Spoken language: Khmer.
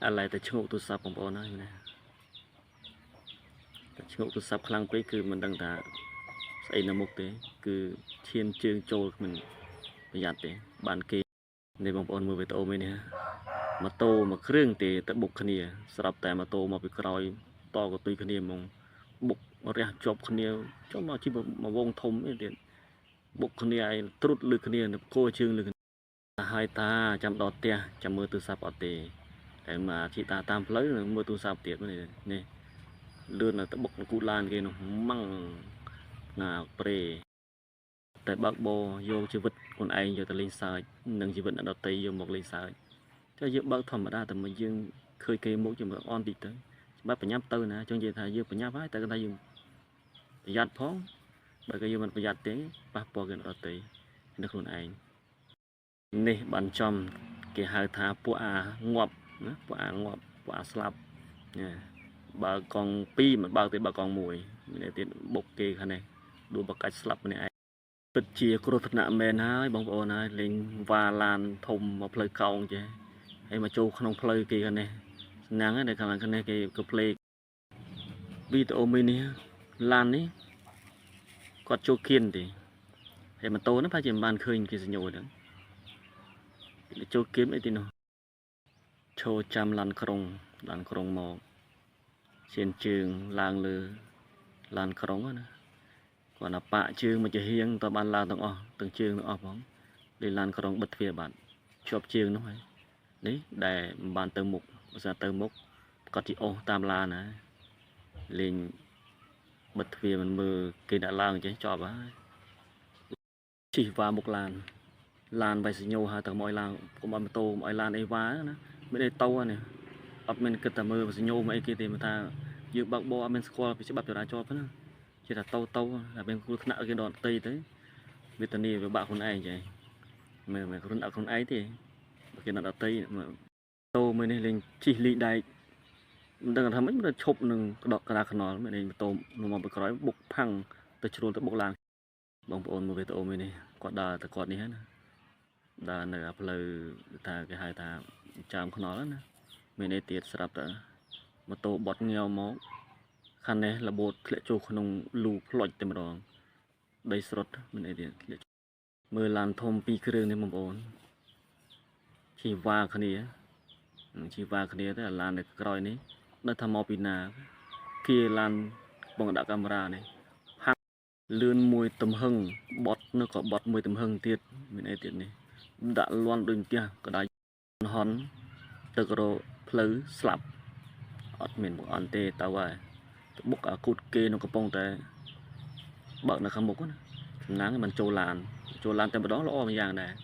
ឥឡូវតែឈ្ងោកទូរស័ព្ទបងប្អូនហើយណាតែឈ្ងោកទូរស័ព្ទខ្លាំងពេកគឺមិនដឹងថាស្អីនៅមុខទេគឺឈានជើងចូលគ្មានប្រយ័ត្នទេបានគេនេះបងប្អូនមើលវីដេអូមួយនេះម៉ូតូមួយគ្រឿងទេទៅបុកគ្នាស្រាប់តែម៉ូតូមកពីក្រោយតកតុយគ្នាហ្មងបុករះជាប់គ្នាចុះមកជីមកវងធំអីទៀតបុកគ្នាឯងត្រុតលើគ្នាគោជើងលើគ្នាហើយតាចាំដល់ផ្ទះចាំមើលទូរស័ព្ទអត់ទេតែមកជីតាតាមផ្លូវមើលទូរស័ព្ទទៀតនេះនេះលឿនទៅបុកគូឡានគេនោះម៉ាំងណាប្រេតែបើកបរយកជីវិតខ្លួនឯងយកទៅលេងសើចនិងជីវិតអ្នកដទៃយកមកលេងសើចចុះយើងបើកធម្មតាតែមកយើងឃើញគេមុខយើងអន់តិចទៅច្បាស់ប្រញាប់ទៅណាចង់និយាយថាយើងប្រញាប់ហើយតែគាត់ថាយើងប្រយ័ត្នផងបើគេយើងមិនប្រយ័ត្នទេប៉ះពាល់គេអ្នកដទៃនៅខ្លួនឯងនេះបានចំគេហៅថាពួកអាងាប់ណាពួកអាងាប់ពួកអាស្លាប់ណាបើកង់2មិនបើកទេបើកង់1មានន័យទៀតបុកគេខាងនេះដួលបកាច់ស្លាប់ម្នាក់ឯងពិតជាគ្រោះថ្នាក់មែនហើយបងប្អូនហើយលេងវ៉ាឡានធំមកផ្លូវកោងចេះហើយមកចូលក្នុងផ្លូវគេខាងនេះស្នាងនៅខាងនេះគេក៏ផ្លេវីដេអូមួយនេះឡាននេះគាត់ចូលគៀនទេហើយម៉ូតូហ្នឹងប្រហែលជាមិនបានឃើញគេសញ្ញោហ្នឹងគេចូលគៀនអីទីនោះឈរចាំឡានក្រុងឡានក្រុងមកឈានជើងឡើងលើឡានក្រុងណាគាត់ណាប៉ាក់ជើងមកជាហៀងតបានឡើងទាំងអស់ទាំងជើងទាំងអស់ផងលេឡានក្រុងបិទទ្វារបាត់ជាប់ជើងនោះហើយនេះដែលមិនបានទៅមុខបើសិនទៅមុខគាត់ជីអូសតាមឡានណាលេងបិទទ្វារមិនមើលគេដាក់ឡើងចេះជាប់ហើយជិះវ៉ាមុខឡានឡានបៃសញ្ញោហៅតែកុំឲ្យឡើងកុំឲ្យម៉ូតូកុំឲ្យឡានអីវ៉ាណាមានអីតោនេះអត់មានគិតតែមើលសញ្ញោមកអីគេទេមកថាយើងបើកបរអត់មានស្គាល់ពីច្បាប់ចរាចរណ៍ផងណាជាថាតោតោតែមានគ្រោះថ្នាក់គេដល់ទីទៅវេទនាវាបាក់ខ្លួនឯងចេះមើលមើលខ្លួនអត់ខ្លួនឯងទេបើគេដល់ទីតោមួយនេះលេងជិះលីដែកមិនដឹងថាម៉េចមិនឈប់នឹងក្តកក្តារខ្នល់មានម៉ូតូមកពីក្រោយបុកផាំងទៅជ្រុលទៅបុកឡានបងប្អូនមើលវីដេអូមួយនេះគាត់ដើរតែគាត់នេះណាដើរនៅអាផ្លូវថាគេហៅថាចាមខ្នល់ណាមានអីទៀតស្រាប់តែម៉ូតូបត់ងាវមកខាងនេះរបូតធ្លាក់ចូលក្នុងលូផ្លុចតែម្ដងដីស្រុតមានអីទៀតធ្លាក់មើលឡានធំពីរគ្រឿងនេះបងប្អូនជិះវ៉ាគ្នាជិះវ៉ាគ្នាទៅអាឡាននៅក្រោយនេះដឹងថាមកពីណាគេឡានបងដាក់កាមេរ៉ានេះផាំងលឿនមួយទំហឹងបត់នៅក៏បត់មួយទំហឹងទៀតមានអីទៀតនេះដាក់លន់ដូចផ្ទះក៏ដៃហន់ទៅរកផ្លូវស្លាប់អត់មានបងអន់ទេទៅហើយទៅបុកអាគូតគេនៅកំពុងតែបើកនៅខាងមុខណាសំណាងมันចូលឡានចូលឡានតែម្ដងល្អមួយយ៉ាងដែរ។